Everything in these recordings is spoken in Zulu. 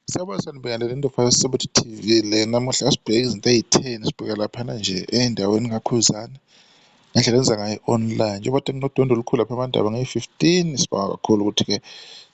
Siyabona sanibingelela into Soweto TV le namuhla asibheke izinto ey'theni, sibheke laphana nje ey'ndaweni kaKhuzani ngendlela enza ngayo i-online. Njengoba kade kunodwendwe olukhulu lapha eMandaba ngeyi-15, sibonga kakhulu ukuthi-ke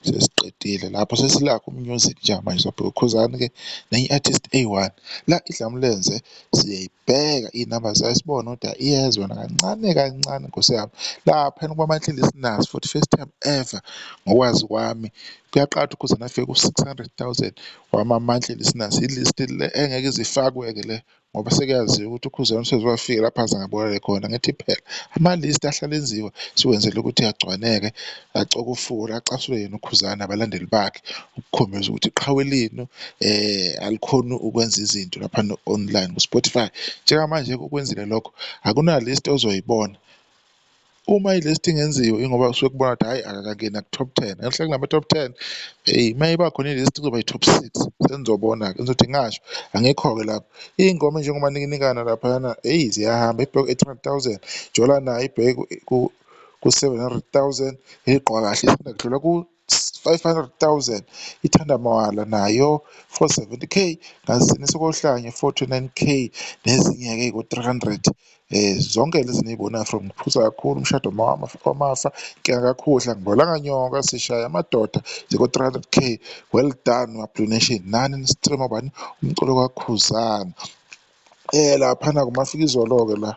sesiqedile lapho sesila ku-music njengamanje. Sobheka uKhuzani-ke nenye i-artist eyi-one la idla umlenze, siyayibheka iy'namba zayo sibone ukuthi iyeza yona kancane kancane nkosi yami. Laphayana kuma-monthly listeners for the first time ever ngokwazi kwami kuyaqala ukuthi uKhuzani afike ku-600,000 wama-monthly listeners. I-list le engeke ize ifakwe-ke le ngoba sekuyaziwa ukuthi uKhuzani useze wafika lapho azange abonakale khona. Ngithi phela ama-list ahlale enziwa siwenzele ukuthi agcwaneke, acoke ufula, acasule yena uKhuzani nabalandeli bakhe ukukhombisa ukuthi iqhawe lenu alikhoni ukwenza izinto laphana online ku-Spotify. Njengamanje-ke ukwenzile lokho, akuna-list ozoyibona. Uma i-list ingenziwa ingoba kusuke kubona ukuthi hhayi akakangeni naku-top ten, kahle kulama-top 10 eyi uma iba khona i-list kuzoba i-top six, senizobona-ke ngizothi ngingasho angikho-ke lapho. Iy'ngoma ey'njengoManikinikana laphayana eyi ziyahamba ibheke ku-800,000, Jola nayo ibheke ku-700,000, Igqoka Kahle isanda kudlula ku-500,000, Ithanda Mawala nayo 470K, Ngasinisa Kohlanya 429K, nezinye-ke ey'ko-300 zonke lezi eniy'bonayo from Ngiphuza Kakhulu, Umshado Wamafa, Inkinga Kakhuhla, Ngibolanga Nyoka, Sishaya Amadoda ziko-300K. Well done ma-Blue Nation, nani ni-stream-a bani umculo kaKhuzani. Laphana kuMafikizolo-ke la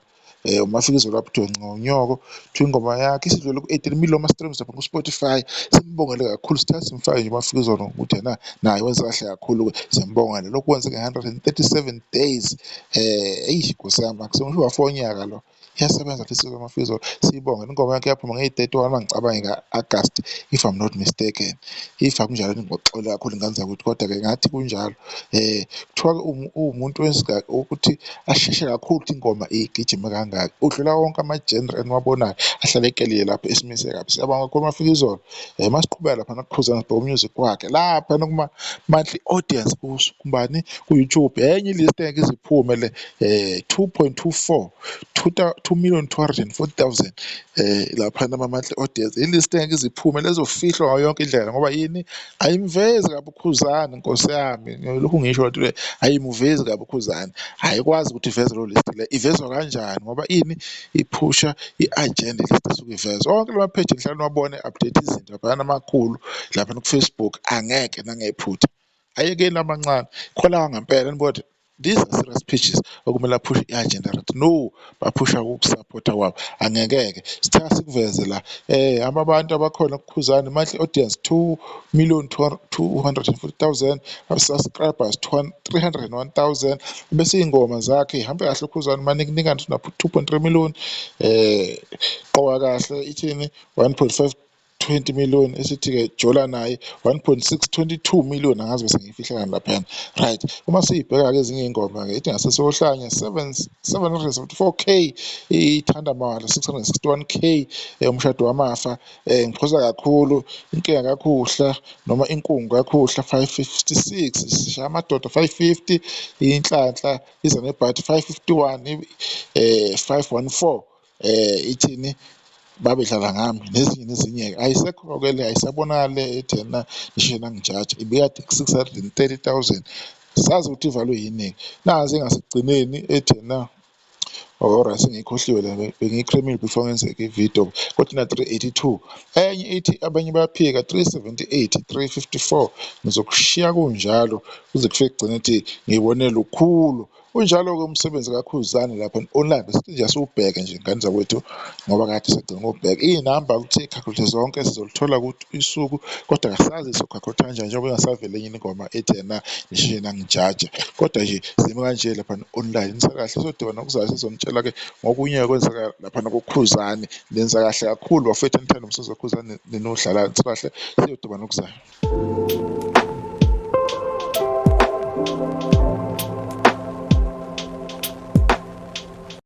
uMafikizolo lapho kuthiwa Nconyoko kuthiwa ingoma yakhe isidlule ku-18 million ama-streams lapha ku-Spotify. Simbongele kakhulu, sithathe simfake nje uMafikizolo ukuthi yena naye wenza kahle kakhulu-ke siyambongela. Lokhu kwenzeke nge-137 days eyi nkosi yami akusho wafonyaka lo. Iyasebenza le nsizwa kaMafikizolo siyibonge. Ingoma yakhe yaphuma ngeyi-31 uma ngicabange ka-Agasti if I'm not mistaken. If akunjalo ngiboxolela kakhulu ngane zakwethu kodwa-ke ngathi kunjalo. Kuthiwa-ke uwumuntu ukuthi asheshe kakhulu ukuthi ingoma igijime kangaka. Udlula wonke ama-genre eniwabonayo ahlale ekelile lapho esimise kabi. Siyabonga kakhulu Mafikizolo. Masiqhubeka lapha nokukhuzana sibheke u-music wakhe lapha kuma-monthly audience kubani ku-YouTube enye i-list engeke ize iphume le 2.24 2,240,000 laphana ama-monthly audience, i-list engeke ize iphume lezofihlwa ngayo yonke indlela ngoba yini ayimvezi kabi uKhuzani nkosi yami, ngilokhu ngisho lento le ayimuvezi kabi uKhuzani, ayikwazi ukuthi iveze leyo list le, ivezwa kanjani ngoba ini iphusha i-agenda i-list esuke ivezwa. Onke lama page ngihlala niwabone update izinto laphayana amakhulu laphana ku-Facebook angeke nangephutha, ayekeni amancane khola ngempela nibone ukuthi these are serious pages okumele aphushe i-agenda, right? No, baphusha ukusaphotha kwabo, angeke-ke sithatha sikuveze la abantu abakhona kuKhuzani monthly audience 2,240,000 subscribers 301,000 bese iy'ngoma zakhe ihambe kahle uKhuzani manikinikana 2.3 million qoka kahle ithini 1.5 20 million esithi-ke jola naye 1.622 million angazi bese ngiyifihlelani laphayana right. Uma siyibheka-ke ezinye iy'ngoma-ke ithi ngasesohlanya 774K, ithanda mawala 661K, umshado wamafa ngiphosa kakhulu inkinga kakhuhla noma inkungu kakhuhla 556, sishaya amadoda 550, inhlanhla iza nebhadi 551, 514 ithini babedlala ngami nezinye nezinye-ke ayisekho-ke le ayisabonakali le ethi yena nisheshe nangijaja ibikade ku-630,000 sazi ukuthi ivalwe yini-ke nazi engasekugcineni ethi yena alright sengiyikhohliwe le bengiyikremile before ngenzeke ividiyo kodwa ina-382 enye ithi abanye bayaphika 378 354 ngizokushiya kunjalo kuze kufike kugcine ukuthi ngibone lukhulu. Unjalo-ke umsebenzi kaKhuzani lapha online besithi nje asiwubheke nje ngane zakwethu ngoba kade sagcina ukuwubheka. Iy'namba ukuthi iy'khakhuluthe zonke sizolithola isuku kodwa kasazi sokhakhuletha kanjani njengoba ingasavele enye ingoma ethi yena nisheshe nangijaja kodwa nje sime kanje lapha online. Nisakahle sodibana nokuzayo sizonitshela-ke ngokunye okwenzeka laphana kuKhuzani. Nenza kahle kakhulu bafethu enithanda umsebenzi kaKhuzani ninodlalani. Nisakahle siyodibana okuzayo.